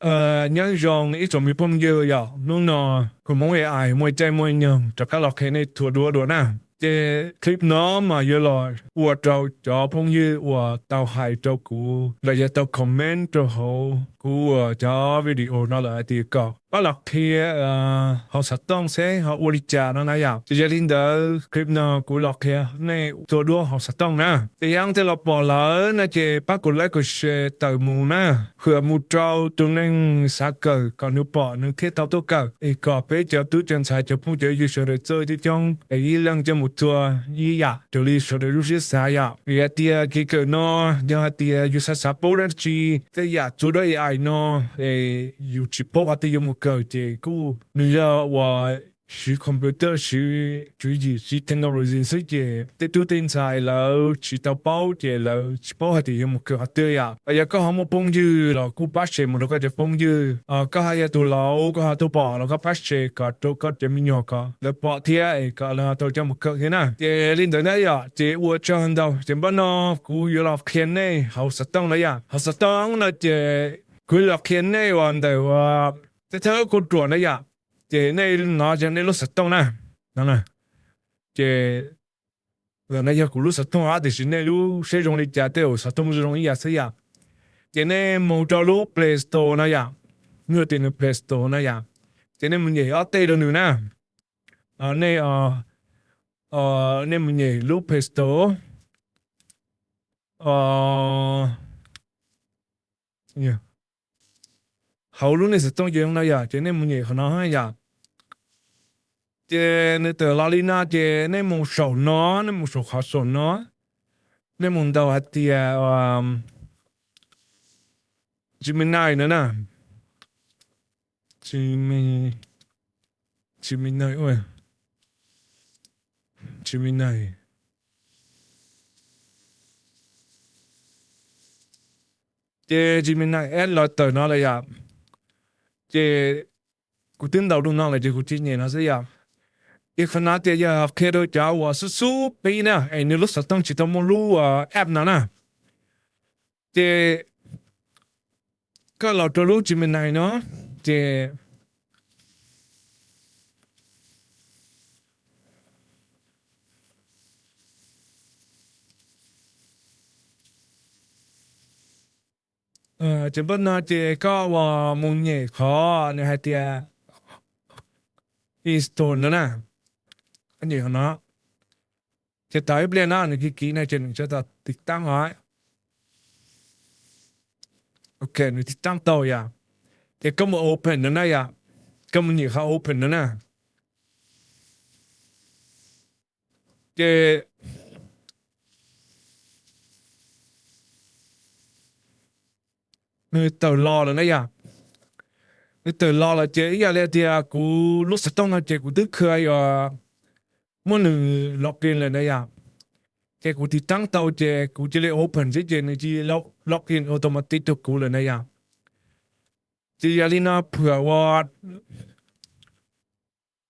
Nyob zoo ib tsoom me phooj ywg yom, hnub no kuv Hmoob AI muaj ib caij muaj nyoog rov qab los qhia nej txhua duab dua na. Ces clip no mas yuav los ua rau cov phooj ywg uas tau hais rau kuv los yog tau comment rau hauv kuv uas cov video no lawm hais tias kom pab los qhia hauv xov tooj seb ho ua li cas no na yom. Ces yog li ntawd clip no kuv los qhia nej txhua duab hauv xov tooj na. Ces yog leej twg los pom lawm no ces pab kuv like kuv share tawm mus na, hwm mus rau tus neeg xav kawm kom nws pom nws thiaj tau tuaj kawm, es kom peb cov tub cov ntxhais cov phooj cov ywg sawv daws txawj coob coob es ib leeg coj mus txhua ib yam raws li sawv daws lub siab xav yom. Vim hais tias kev kawm no yog hais tias yus xav xav paub dab tsi tej yam txhua duab AI no es yus tsis paub qhov twg yuav mus kawm ces kuj nws yog uas siv computer siv tswv yim siv technology xwb ces tej tub tej ntxhais lawv tsis tau paub ces lawv tsis paub hais tias yuav mus kawm qhov twg yom. Los yog koj ho muaj phooj ywg los kuj pab share mus rau koj cov phooj ywg. Koj ho yog tus laus koj ho tuaj pom los koj pab share kom rau koj cov me nyuam kom lawv pom thiab es kom lawv ho tau coj mus kawm thiab na. Ces li ntawd na yom, ces ua tsaug ntau. Ces npaj no kuv yuav los qhia nej hauv xov tooj na yom. Hauv xov tooj no ces kuv los qhia nej uas ntawm uas tej thawj kuj ruam na yom. Ces nej no yog nej lub xov tooj na. Ces no yog kuv lub xov tooj tiam sis nej lub seb zoo li cas tej uas xov tooj zoo ib yam xwb yom. Ces nej mus rau lub Play Store no yom, nej mus tim nws Play Store no yom. Ces nej mus nyem ob tej rau nws na. Nej, nej mus nyem lub Play Store. Hauv lub nej xov tooj ces no yom, ces nej mus nyem qhov no yom. Ces nws tawm los li no ces nej mus saum no, nej mus saum qhov saum no, nej mus ntaus hais tias Gemini no na. Gemini, Gemini, Gemini. Ces Gemini app los tawm no lawm yom. Ces kuv twb ntaus rau no lawm ces kuv cia nyem no xwb yom. Ces qhov no tias yog qhia rau cov uas xub xub pib na es nws lub xov tooj tsis tau muaj lub app no na. Ces koj los rau lub Gemini no, ces ces npaj no ces koj uas mus nyem qhov nws hais tias install no na. Koj nyem qhov no, ces tau ib pliag no nws kiv kiv no ces nws tsa tiv taab os. Ok, nws tiv taab tau yom. Ces koj mus open no na yom. Koj mus nyem qhov open no na. Ces nws tawm los lawm na yom. Nws tawm los lawm ces ib yam li tias kuv lub xov tooj no ces kuv twb kha yuav muab nws login lawm na yom. Ces kuv tiv taab tau ces kuv cia li open xwb ces nws cia li login automatic rau kuv lawm na yom. Ces yog li no phwam ua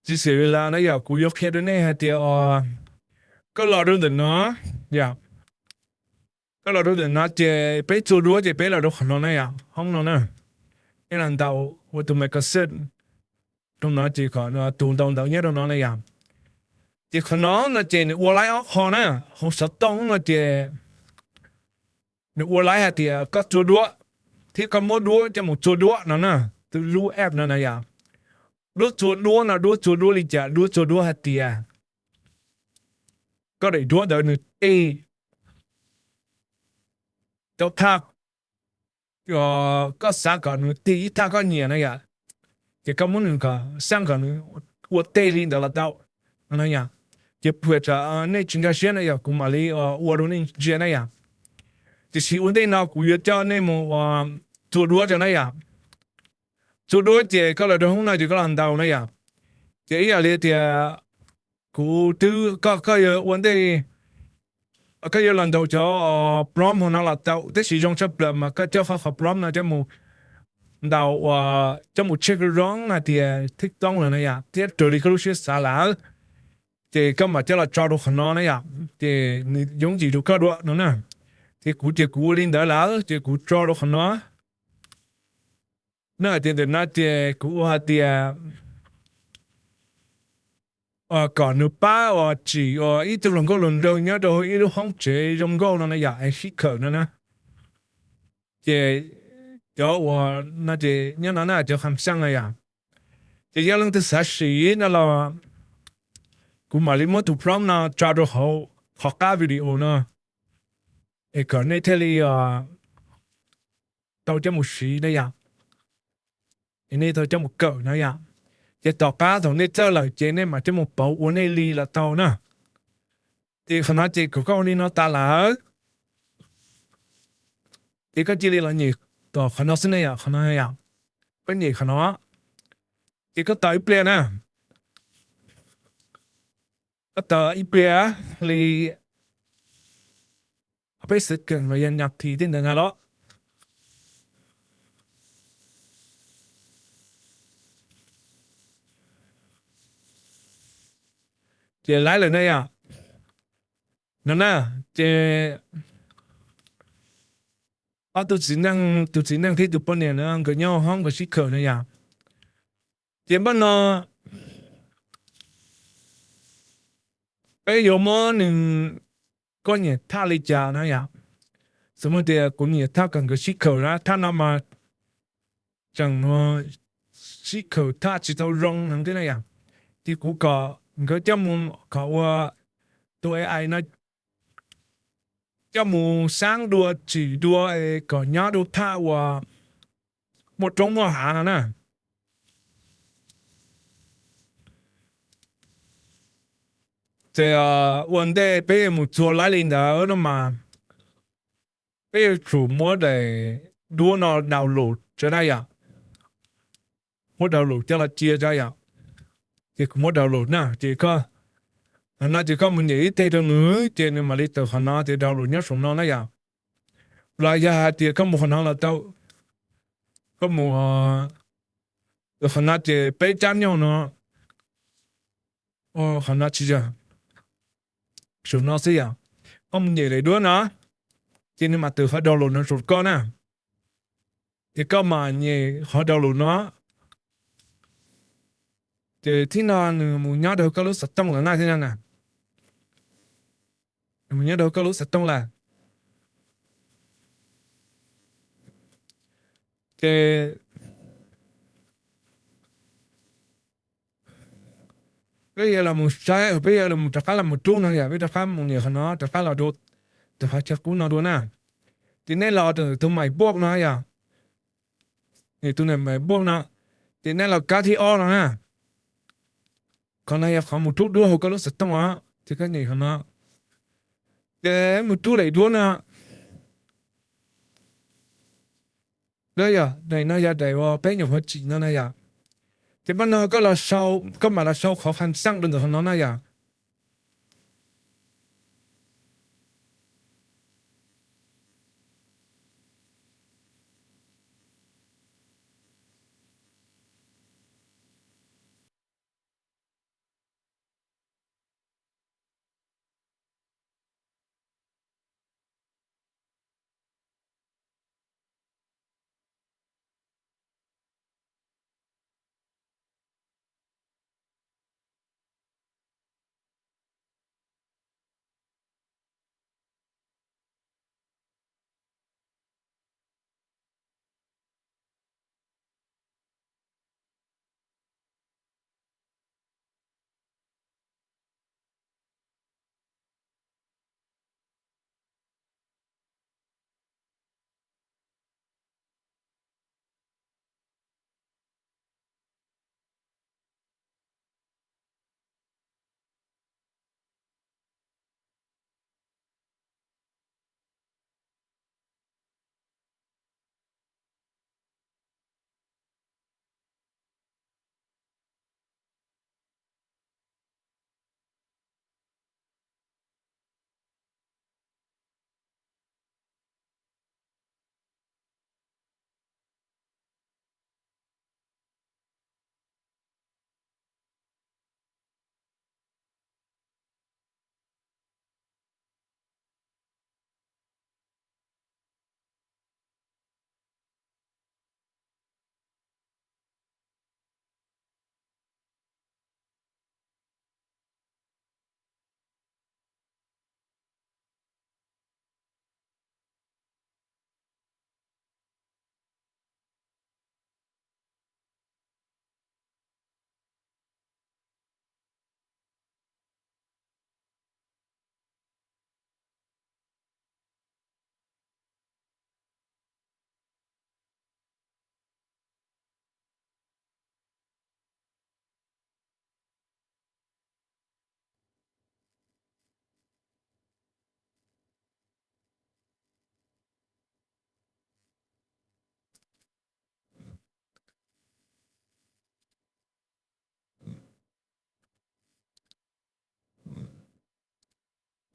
tsis xim li lawm na yom, kuv yuav qhia rau nej hais tias koj los rau ntawm no yom. Koj los rau ntawm no ces peb txua duab ces peb los rau qhov no na yom, hoob no na. Peb los ntaus ua tus magazine rau no ces kom tus ntaus ntawv nyob rau no na yom. Ces qhov no no ces nws ua laib ob qho na, hauv xov tooj no ces nws ua laib hais tias koj txua duab thiab koj muab duab coj mus txua duab no na, twb lub app no na yom. Duab txua duab no duab txua duab li cas, duab txua duab hais tias koj daim duab ntawd nws tej rau thaj, koj xav kom nws tej ib thaj koj nyiam na yom, ces koj muab nws kom xaj kom nws ua tej li ntawd los tau no yom. Ces phwam tsam nej tsis nkag siab na yom, kuv mam li ua rau nej ntsia na yom. Tiam sis ua ntej no kuv yuav coj nej mus ua txua duab rau na yom. Txua duab ces koj los rau hoob no ces koj los ntaus na yom. Ces ib yam li tias kuv twb, koj, koj yuav ua ntej, koj yuav los ntaus cov prompt hauv no los tau, tab sis zoo tshaj plaws mas koj coj qhov prompt no coj mus ntaus, coj mus check zoo hais tias thwj toob lawm na yom, thiab raws li koj lub siab xav lawm, ces koj mam coj los tso rau qhov no na yom, ces nws yoov yim rau koj dua no na. Ces kuv ces kuv ua li ntawd lawm ces kuv tso rau qhov no. No hais tias ntawm no ces kuv ua hais tias kom nws pab uas tsim uas ib tug hluas nkauj hluas nraug nyob rau ib lub hoob tsev zoo nkauj no na yom, es sib khawm no na. Ces cov uas no ces nyob no na, cov kham xaj no yom. Ces yog leej twg xav sim no los kuv mam li muab tus prompt no tso rau hauv qhov qab video no es kom nej thiaj li tau coj mus siv na yom, es nej tau coj mus kawm na yom. Ces tom qab thaum nej txawj lawm ces nej mam coj mus pauv ua nej li los tau na. Ces qhov no ces kom koj ua li no tas lawm, ces koj cia li los nyem tom qhov no xwb na yom, qhov no yom. Koj nyem qhov no, ces koj tos ib pliag na, koj tos ib pliag li ob peb second los yog nas this tej ntawd na los. Ces laib lawm na yom. No na, ces ob tug txiv neej, tus txiv neej thiab tus poj niam na nkawd nyob hauv hoob nkawd sib khawm na yom. Ces npaj no peb yuav muab nws, koj nyiam thaj li cas na yom. Xws li tias kuv nyiam thaj kom nkawd sib khawm na, thaj no mas tseem sib khawm thaj tsis tau zoo heev thiab na yom. Ces kuv kom nkawd coj mus kom ua tus A I no coj mus xab dua tsim dua es kom nyob rau thaj uas muaj roob muaj hav no na. Ces ua ntej peb yuav mus txuag laib li ntawd no mas peb yuav tsum muab daim duab no download tso na yom. Muab download coj los cia tso yom. Ces kuv muab download na, ces koj, no ces koj mus nyem ib teg rau nws ces nws mam li tawm qhov no tias download nyob saum no na yom. Los yog hais tias koj mus qhov no los tau, koj mus qhov no ces peb cab nyoj no, qhov no tsis yog, saum no xwb yom. Koj mus nyem daim duab no, ces nws mam tawm qhov download no saum koj na. Ces koj mam nyem qhov download no, ces thib no nws mus nyob rau koj lub xov tooj lawm na, thib no na, nws mus nyob rau koj lub xov tooj lawm. Ces peb yuav los mus saib, peb yuav los rov qab los mus rub no yom, peb rov qab mus nyem qhov no rov qab los rau tus qhov chaw qub no dua na. Ces nej los rau tus My Book no yom, nyem tus My Book no, ces nej los kab thib ob no na. Qhov no yog qhov mus rub duab hauv koj lub xov tooj os, ces koj nyem qhov no, ces mus rub daim duab no. Yog daim no yog daim uas peb nyuam qhuav tsim no na yom. Ces npaj no koj los sau, koj mam los sau qhov kham xaj rau ntawm qhov no na yom.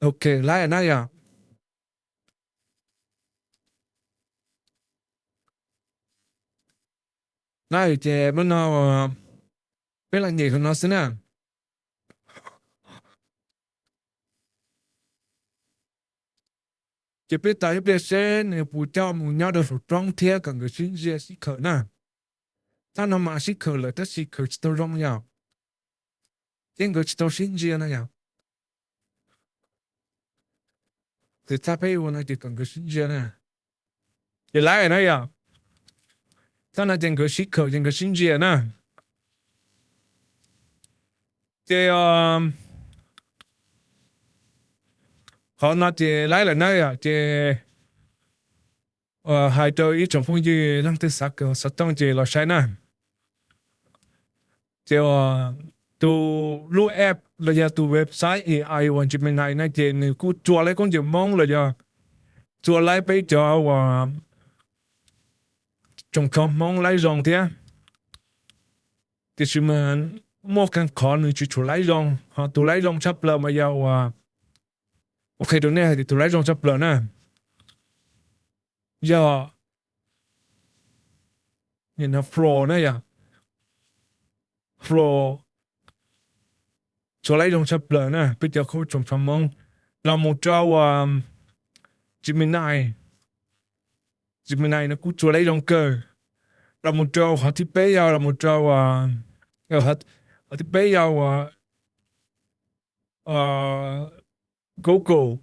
Ok, laib na yom. Laib ces lub no peb los nyem hauv no xwb na. Ces peb tos ib pliag seb nws puas coj mus nyob rau saum roob thiab kom nkawd sib ntsia sib khawm na. Tab no mas sib khawm lawm tab sis khawm tsis tau zoo yom. Ces nkawd tsis tau sib ntsia na yom. Ces txaj peb ua no ces kom nkawd sib ntsia na. Ces laib na yom. Tab no ces nkawd sib khawm ces nkawd sib ntsia na. Ces qhov no ces laib lawm na yom, ces hais rau ib tsoom phooj ywg leej twg xav kawm xov tooj ces los saib na. Ces tus, lub app los yog tus website A I uas Gemini no ces nws kuj txua laib koob ncaws Hmoob los yog txua laib peb cov uas tsoom kho Hmoob laib zoo thiab. Tiam sis mas muaj qee qhov nws tsis tshua laib zoo, ho tus laib zoo tshaj plaws mas yog uas, ua qhia rau nej hais tias tus laib zoo tshaj plaws na yog Flo na yom. Flo txua laib zoo tshaj plaws na peb cov tsoom kho Hmoob. Los mus rau uas Gemini, Gemini no kuj txua laib zoo kawg. Los mus rau qhov thib peb yog los mus rau, qhov thib peb yog uas Google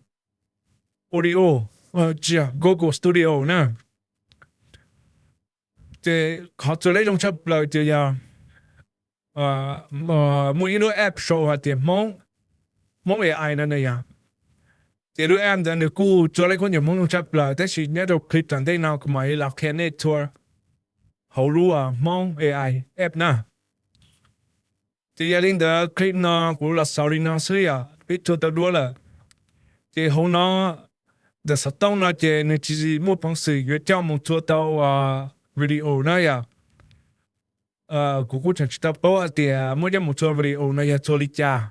Audio, tsis yog Google Studio na. Ces qhov txua laib zoo tshaj plaws ces yog muaj ib lub app sau hais tias Hmoob, Hmoob A I no na yom. Ces lub app ntawd nws kuj txua laib koob ncaws Hmoob zoo tshaj plaws tab sis nyob rau clip tom ntej no kuv mam li los qhia nej txhua hauv lub Hmoob A I app na. Ces yog li ntawd clip no kuv los xaus li no xwb yom, peb txua tau duab lawm. Ces hauv no ntawm xov tooj no ces nws tsis muaj peev xwm yuav coj mus txua tau video na yom. Kuv kuj tseem tsis tau paub hais tias muab coj mus txua video no yog txua li cas.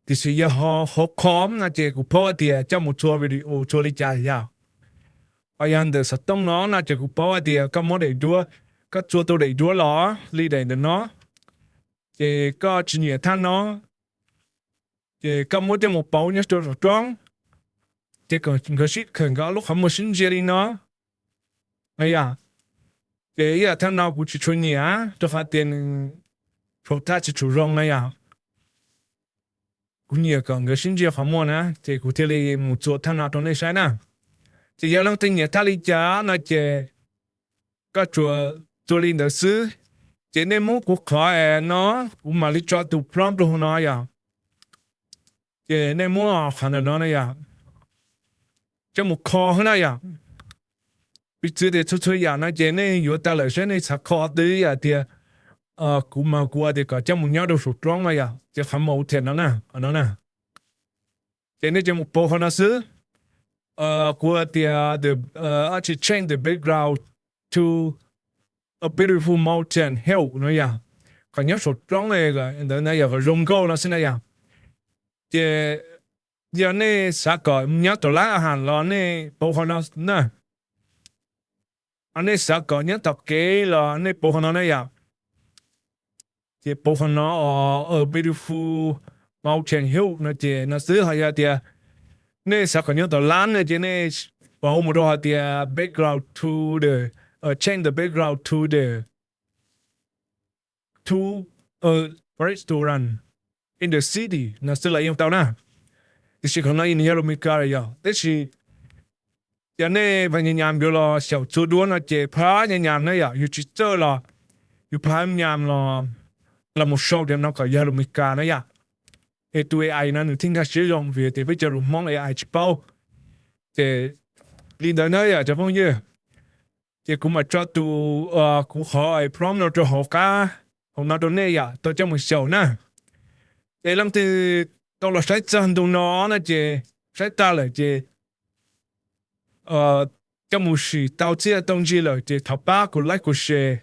Tiam sis yog hauv qhov no ces kuv paub hais tias coj mus txua video txua li cas yom. Ho yog ntawm xov tooj no no ces kuv paub hais tias koj muab daim duab, koj txua tau daim duab los li daim ntawm no, ces koj tsis nyiam thaj no, ces koj muab coj mus pauv nyob rau saum roob, ces kom nkawd sib khawm nkawd ob lub qhov muag sib ntsia li no na yom. Ces ib yam thaj no kuv tsis tshua nyiam rau qhov tias nws photos tsis tshua zoo na yom. Kuv nyiam kom nkawd sib ntsia qhov muag na, ces kuv thiaj li mus txua thaj no rau nej saib na. Ces yog leej twg nyiam thaj li cas no ces koj tsuas txua li ntawd xwb. Ces nej muab kuv qhov no, kuv mam li tso tus prompt rau hauv no yom. Ces nej muab qhov ntawm no na yom, coj mus kho xwb na yom. Piv txwv tias txhua txhua yam no ces nej yuav tau lawm seb nej xav kho twg yom, tias kuv mas kuv tias kom coj mus nyob rau saum roob no yom, ces qhov mountain no na, no na. Ces nej coj mus pauv qhov no xwb. Kuv tias the, change the background to a beautiful mountain hill no yom, kom nyob saum roob ntawd na yom, kom zoo nkauj no xwb na yom. Ces yog nej xav kom nyob tom lab ahas los nej pauv qhov no na. Nej xav kom nyob tom kev los nej pauv qhov no na yom. Ces pauv qhov no, a beautiful mountain hill no ces no xwb. Ho yog tias nej xav kom nyob tom lab no ces nej pauv mus rau hais tias background to the, change the background to the, to a restaurant in the city no xwb los yeej tau na. Tiam sis qhov no nws yog lus Meskas lawm yom, tab sis yog nej phaj nyas nyas yuav los xyaum txua duab no ces phaj nyas nyas na yom, yus tsis txawj los yus phaj nyas los, los mus sau tias no kom yog lus Meskas na yom. Es tus A I no nws thiaj nkag siab zoo vim tias peb cov lus Hmoob A I tsis paub. Ces li ntawd na yom cov phooj ywg. Ces kuv mam tso tus, kuv qhov prompt no rau hauv qab hauv no rau nej yom, tau coj mus xyaum na. Ces leej twg tau los saib txog ntu no no ces saib tag lawm ces coj mus sim tau txiaj tau ntsig lawm ces thov pab kuv like kuv share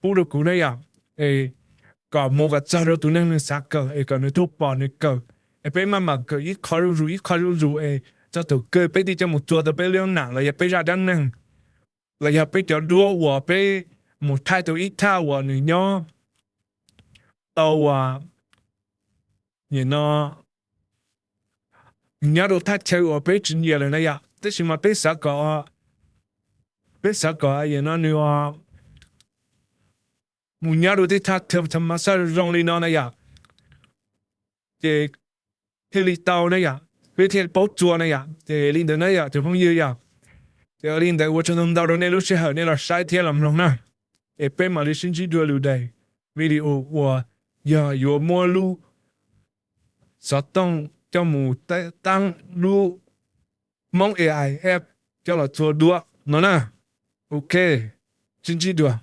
pub rau kuv na yom, es kom mus kom txog rau tus neeg nws xav kawm es kom nws tuaj pom nws kawm, Es peb maj mam kawm ib qho zuj zus ib qho zuj zus es txog thaum kawg peb thiaj coj mus txuas tau peb lub nam los yog peb zaj dab neeg, los yog peb cov duab uas peb mus thaij tau ib thaj uas nws nyob tau uas, no, nyob rau thaj chaw uas peb tsis nyiam lawm na yom. Tab sis mas peb xav kom, peb xav kom no nws mus nyob rau tej thaj chaw tha ma xaj zoo li no na yom, ces thiaj li tau na yom, peb thiaj paub txuas na yom. Ces li ntawd na yom tus phooj ywg yom, ces li ntawd ua tsaug ntau ntau rau nej lub sij hawm nej los saib thiab los mloog na. Es peb mam li sib ntsib dua lwm daim video uas yog yuav muab lub xov tooj coj mus taab lub Hmoob A I app coj los txuas duab no na. Ok, sib ntsib dua.